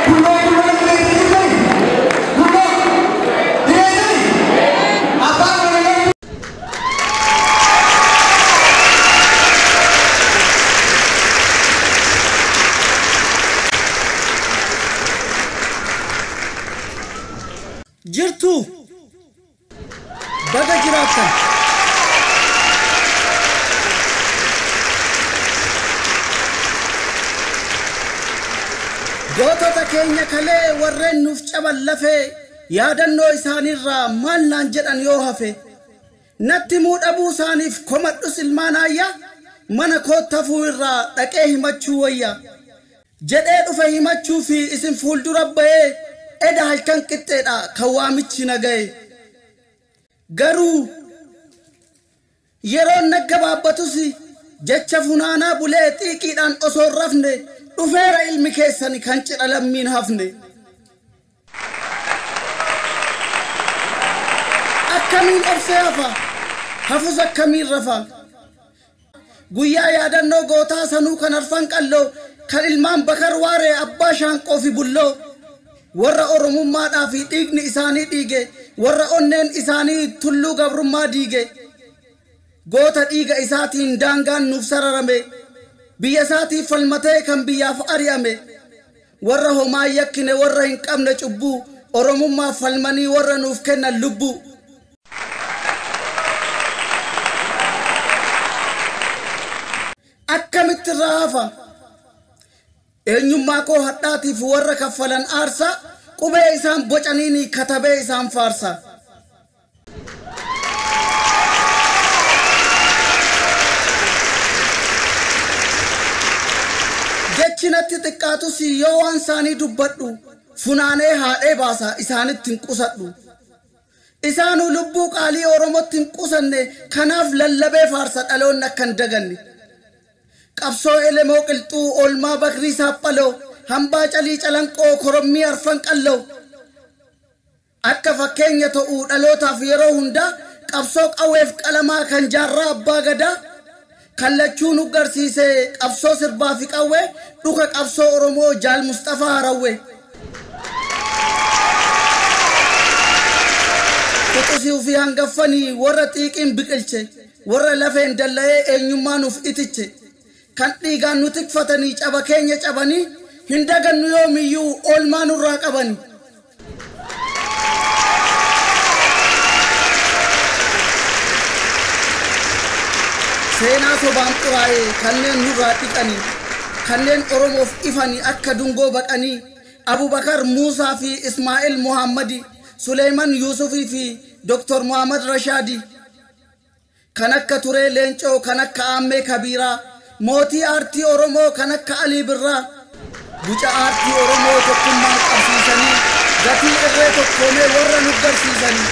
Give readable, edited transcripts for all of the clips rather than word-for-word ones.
Kulloo kulloo dhiyeessanii? Kulloo dhiyeessanii? Abbaan walii. Jirtu, baga jiraattan. Gootota keenya kalee warreen nuuf caban lafee, yaadannoo isaaniirraa maal naan jedhan yoo hafe, natti muudhabuu isaaniif komadhus, ilmaan ayyaa mana koottafuu irraa dhaqee himachuu wayya jedhee dhufe himachuu fi isin fuuldura ba'ee eda halkan qixxeedha kan waamichi na ga'e. Garuu yeroon naggabaabbatus jecha funaanaa bulee xiiqiidhaan osoo hin rafne dhufeera ilmi keessani kan cidha lammiin hafne. Akkamiin obsee hafa? Hafus akkamiin rafa? Guyyaa yaadannoo gootaa sanuu kan Arfan Qalloo, kan ilmaan Bakar Waaree, abbaa Shaanqoo fi Bulloo, warra Oromummaadhaa fi dhiigni isaanii dhiige, warra onneen isaanii tulluu gabrummaa diige, goota dhiiga isaatiin daangaan nuuf sararame, biyya isaatiif falmatee kan biyyaaf ari'ame, warra homaa yakkine, warra hin qabne cubbuu, Oromummaaf falmanii warra nuuf kennan lubbuu. Akkamitti irraa hafa? Eenyummaa koo hadhaatiif warra kaffalan aarsaa, qubee isaan bocaniini katabee isaan faarsa. Jechi natti xiqqaatus yoo waan isaanii dubbadhu funaanee haadhee baasa, isaanitti hin qusadhu. Isaanuu lubbuu qaalii Oromotti hin qusanne, kanaaf lallabee faarsa dhaloonni akka hin daganne. Qabsoo Elemoo Qilxuu, oolmaa Bakrii Saaphaloo, hambaa Calii Calanqoo, korommii Arfan Qalloo. Akka fakkeenya ta'uu dhalootaaf yeroo hundaa qabsoo qawweef qalamaa kan Jaarraa Abbaa Gadaa kallachuu nu garsiise, qabsoo sirbaa fi qawwee dhuka qabsoo Oromoo Jaal Mustafaa Harawwee. Quxisii fi hangaffanii warra xiiqiin biqilche, warra lafeen dalla'ee eenyummaa nuuf itiche, kan dhiigaan nu tikfatanii caba keenya cabanii, hin dagannu yoomiyyuu oolmaa nurraa qabani. Seenaa sobaan xuraa'e kanneen nurraa dhiqanii, kanneen Oromoof ifanii akka dungoo baqanii, Abubakar Muusaa fi Ismaa'il Muhammadi, Suleyman Yuusufii fi Dr. Muhammad Rashaadi. Kan akka Turee Leencoo, kan akka Aammee Kabiiraa, mootii aartii Oromoo kan akka Alii Birraa, guca aartii Oromoo tokkummaan qabsiisanii gatii irree tokkoomee warra nu garsiisanii.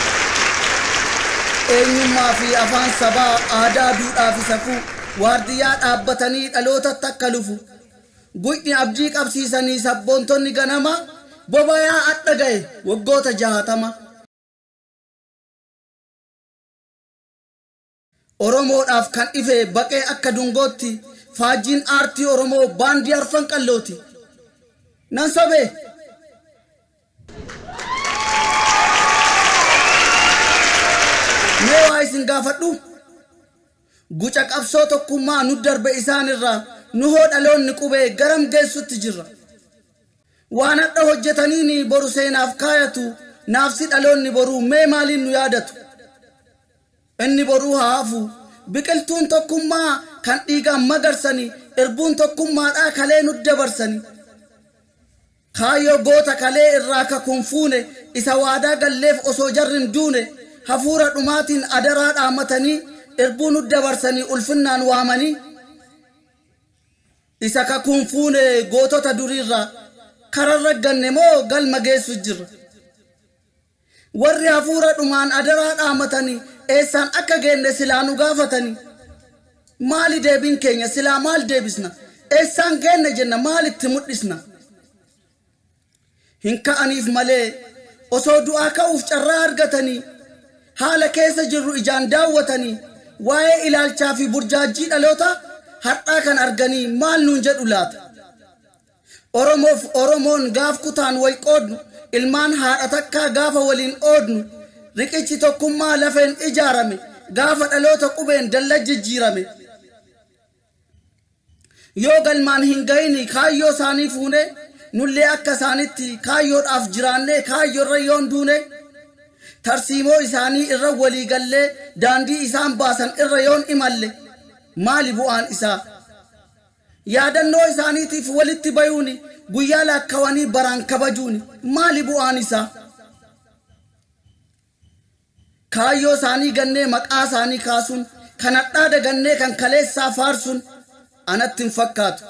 Eenyummaa fi afaan sabaa, aadaa, duudhaa fi safuu waardiyyaa dhaabbatanii dhalootatti akka lufu. Guyni abdii qabsiisanii sabboontonni ganamaa bobayaa adda ga'e waggoota 60. Oromoodhaaf kan ife baqee akka dungootti faajjiin aartii Oromoo baandii Arfan Qallooti. Nan sobee? Mee waa isin gaafadhu? Guca qabsoo tokkummaa nu darbe isaanirraa nu hoo dhaloonni qubee garam geessutti jirra? Waan hadha hojjetaniin boru seenaaf kaayatu, naafsi dhaloonni boruu mee maaliin nu yaadatu? Inni boruu haa hafu. Biqiltuun tokkummaa kan dhiigaan magarsani, irbuun tokkummaadhaa kalee nu dabarsani. Kaayyoo goota kalee irraa kakuun fuune, isa waadaa galleef osoo jarri hin duune, hafuura dhumaatiin adaraa dhaamatanii irbuu nu dabarsanii ulfinnaan waamanii, isa kakuun fuune gootota duriirraa kararra ganne moo galma geessu jirra? Warri hafuura dhumaan adaraa dhaamatanii eessaan akka geenne silaa nu gaafatanii, maali deebiin keenya? Silaa maal deebisna? Eessaan geenne jenna? Maalitti mul'isna? Hin ka'aniif malee osoo du'aa ka'uuf carraa argatanii, haala keessa jirru ijaan daawwatanii, waa'ee ilaalchaa fi burjaajjii dhaloota har'aa kan arganii maal nuun jedhu laata? Oromoof Oromoon gaaf kutaan wal qoodnu, ilmaan haadha takkaa gaafa waliin oodnu, riqichi tokkummaa lafeen ijaarame gaafa dhaloota qubeen dalla jijjiirame. Yoo galmaan hin gahini kaayyoo isaanii fuune, nullee akka isaanitti kaayyoodhaaf jiraannee kaayyoorra yoon duune, tarsiimoo isaanii irra walii gallee daandii isaan baasan irra yoon imalle, maali bu'aan isaa? Yaadannoo isaaniitiif walitti bayuuni, guyyaa laakkawanii baraan kabajuuni, maali bu'aan isaa? Kaayyoo isaanii gannee maqaa isaanii kaasuun, kan hadhaa dagannee kan kaleessaa faarsuun anatti hin fakkaatu.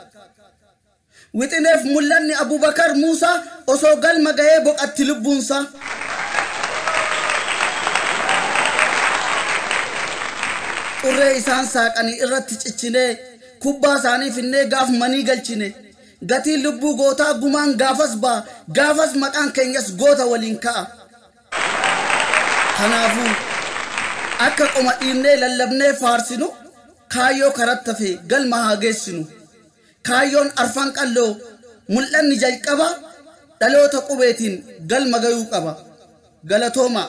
Wixineef mul'anni Abubakar Muusaa osoo galma gahee boqatti lubbuunsaa. Xurree isaan saaqanii irratti ciccinee, kubbaa isaanii finnee gaaf manii galchine. Gatiin lubbuu gootaa gumaan gaafas ba'a, gaafas maqaan keenyas goota waliin ka'a. Kanaafuu akka qoma dhiibnee lallabnee faarsinu, kaayyoo karatti hafe galma haa geessinu. Kaayyoon Arfan Qalloo mul'anni jalqaba dhaloota qubeetiin galma gayuu qaba. Galatooma.